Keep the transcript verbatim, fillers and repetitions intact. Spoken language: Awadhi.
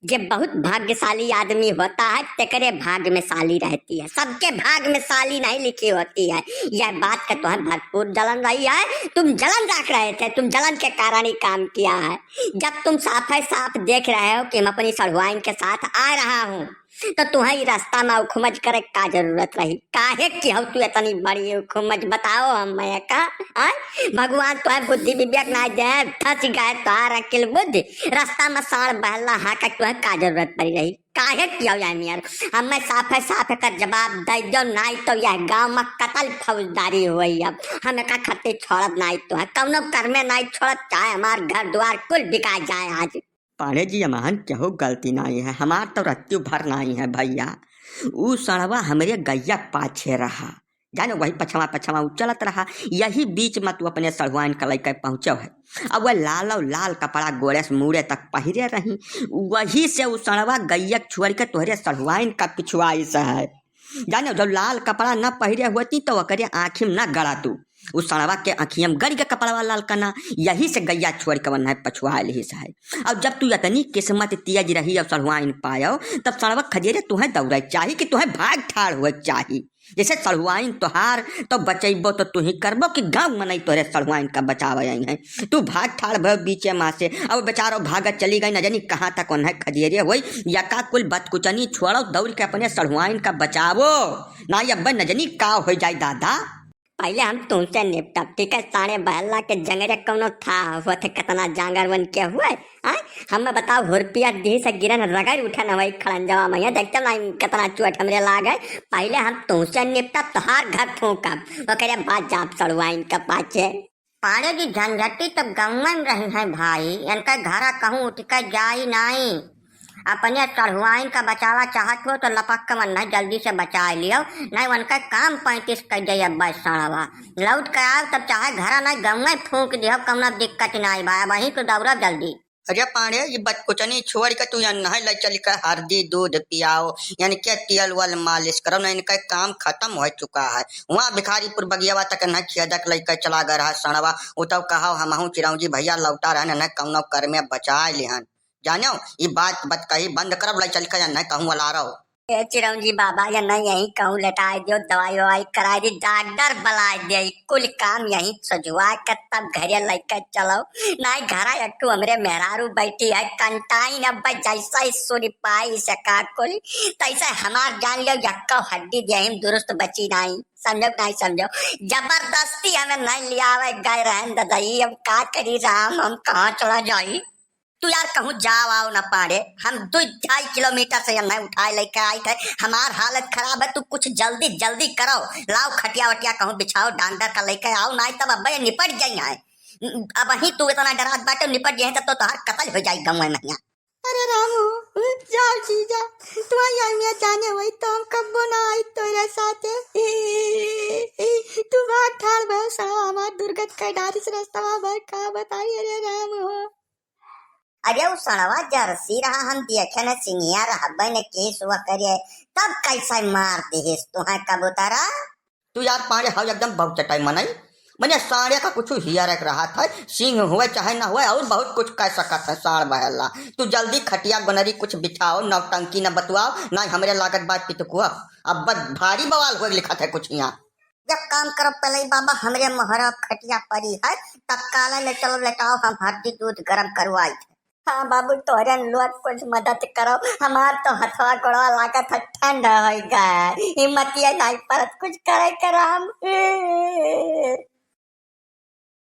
जे बहुत भाग्यशाली आदमी होता है, तेकरे भाग्य में साली रहती है, सबके भाग्य में साली नहीं लिखी होती है। यह बात का तुम्हें भरपूर जलन रही है, तुम जलन रख रहे थे, तुम जलन के कारण ही काम किया है। जब तुम साफ है साफ देख रहे हो कि हम अपनी सढ़ुआइन के साथ आ रहा हूँ, तो तुम्हें ई रास्ता में उखमज करे का जरूरत रही? काहे की हो तू इतनी बड़ी उखमज, बताओ हम मैं का? आय? भगवान तुम्हें बुद्धि विवेक ना दे, धस गए तोहार अकिल बुद्धि। रास्ता में साँड़ बहला हाका तुम्हें का जरूरत पड़ी रही? काहे की हो यार नियर? हमें साफ है साफ एकर जवाब दे दो, नाई तो यह गाँव में कतल फौजदारी हुई। अब हम एका खत्ती छोड़ब नाई तो है, कौनो कर्मे नाई छोड़ब, चाहे हमार घर द्वार कुल बिका जाए आज। पांड़े जी, हमार केहू गलती नाई है, हमार तो रत्ती भर नाई है भइया। ऊ सड़वा हमरे गइया पाछे रहा, जाने वही पछवा पछवा ऊ चलत रहा। यही बीच में तू अपने सढ़ुआइन का लइके पहुँचो है। अब वह लाल और लाल कपड़ा गोड़े से मूड़े तक पहिरे रही, वही से ऊ सड़वा गइया छोड़ के तोहरे सढ़ुआइन का पिछुआइस है। जाने जब लाल कपड़ा न पहिरे होती तो ओकरे आँखी में न गड़ा तू। उ सड़वा के अखियम गड़ी के कपड़वा ललकना, यही से गइया छोड़ के वन्है पछुआ लिहिस है। और जब तू इतनी किस्मत तेज रही और सड़ुआइन पायो, तब सड़वा खदेरे तुहें दौड़े चाही कि तुहें भाग ठाड़ हुए चाही। जैसे सड़ुआइन तोहार तो बचैबो तो तू ही करबो कि गाँव मनई तोहरे सड़ुआइन का बचावे आई हैं। तू भाग ठाड़ भयो बीचे माँ से, अब बेचारो भागत चली गई, न जानी कहाँ तक वन्है खदेरे हुई। यका कुल बतकुचनी छोड़ो, दौड़ के अपने सड़ुआइन का बचावो, ना अब्बे न जानी का हो जाए दादा। पहिले हम तुमसे निपटब, ठीक है? सारे बहला के जंगरे कौनो था होते, कितना जांगर बन के हुए, आय? हमें बताओ, हुरपिया दिहिस गिरन रगड़ उठन वही खड़ंजवा में, देखते ना कितना चोट हमरे लागे। पहिले हम तुमसे निपटब, तोहार घर फूंकब, ओकरे बाद जाब सड़ुआइन के पाछे। पाड़े जी, झंझटी तो गौवे में रही हैं भाई, इनका घरा कहूँ उठ के जाई नाई। अपने सढ़ुआइन का बचावा चाहत हो तो लपक के वन्है जल्दी से बचाए लियो, नहीं उनका काम पैंतीस कर जाई अब्बा सड़वा। लौट के आओ तब चाहे घरा नहीं गौवे फूंक दियो, कौनो दिक्कत नहीं बा, वहीं तो दौड़ा जल्दी। अरे पांड़े, ये बतकुचनी छोड़ के तू यहाँ नहीं ले चल के हरदी दूध पियाओ, यानी के तेल वल मालिश करो, ना इनका काम खत्म हो चुका है। वहाँ भिखारीपुर बगियावा तक नहीं खेदक लेके चला गया रहा सड़वा, उ तब कहा हमहू चिरौंजी भइया लौटा रहन, नहीं कौनो कर में बचाए लिहन। जानो, ये बात बत कही बंद करब, ले चल के यहाँ नहीं कहूँ वाला रहो। ए चिरौंजी बाबा, या नहीं यहीं कहूँ लेटाए दियो, दवाई ववाई कराए दी, डॉक्टर बुलाए दे, कुल काम यहीं सजुआ के तब घरे लेके चलो। नाई घरा एक ठो हमरे मेहरारू बैठी है, कंटाइन अब जैसा ही सुनी पाई से का कुल, तैसे हमार जान लियो, यक्को हड्डी देहिम दुरुस्त बची नाई, समझो नाई समझो, जबरदस्ती हमें नहीं लियावे गए रहन ददई, अब का करी राम, हम कहाँ चला जाई? तू यार कहूँ जाओ आओ ना पाड़े, हम दो ढाई किलोमीटर से नहीं उठाए लेके आई थे, हमार हालत खराब है, तू कुछ जल्दी जल्दी करो, लाओ खटिया वटिया कहूँ बिछाओ, डॉक्टर का लेके आओ, नाई तब अब्बे निपट जाई है। अब ही तू इतना डरात बाटे, निपट जाए तब तो तोहार कत्ल हो जाई गौवे में यहाँ। अरे रामू, जाओ जीजा, तू आई मियाँ जाने वही तो हम कब्बो ना आई तोरे साथे। तू भाग ठाड़ बे, सड़वा हमार दुर्गत कर डारिस रस्तवा भर का बताई, अरे रामू। अरे उ सड़वा जरसी रहा, हम देखे न सिंगिया रहबे न केस हुआ करे, तब कैसे मार दिहिस तुहें कबूतरा? तू यार पाड़े हव एकदम बहुचटाई मनई, मने साड़े का कुछ हियर एक रहा था, सिंह हुए चाहे ना हुए और बहुत कुछ कह सकत है साड़ बहला। तू जल्दी खटिया गोनरी कुछ बिछाओ, नौटंकी न बतुआओ, ना हमरे लागत बात पितकुआ। अब बस भारी बवाल हुए लिखत है कुछ यहाँ। जब काम करो पहले ही बाबा, हमरे मोहरा खटिया पड़ी है, तत्काल ले चलो लेटाओ, हम हरदी दूध गरम करवाई थे। हाँ बाबू, तोहरे लोग कुछ मदद करो, हमार तो हथवा गोड़वा लागत है ठंड हो गए, हिम्मतिया नहीं परत कुछ करे के राम।